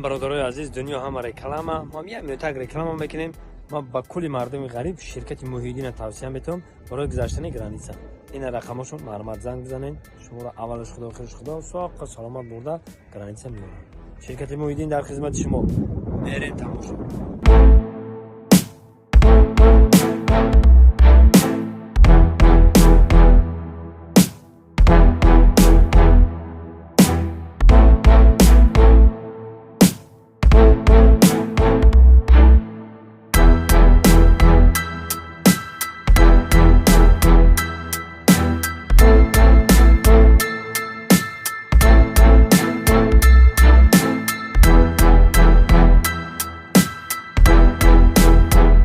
Бародарои азиз, дунё ҳама реклама. Мо як минутак реклама мекунем. Ма ба кулли мардуми ғариб ширкати Муҳиддина тавсия метавам барои гузаштани граница. Ина рақамошон, марҳамат, занг бизанед. Шуморо аввалаш Худо, охираш Худо, соққа саломат бурда граница меорад. Ширкати Муҳиддин дар хизмати шумо. Мерем тамошо.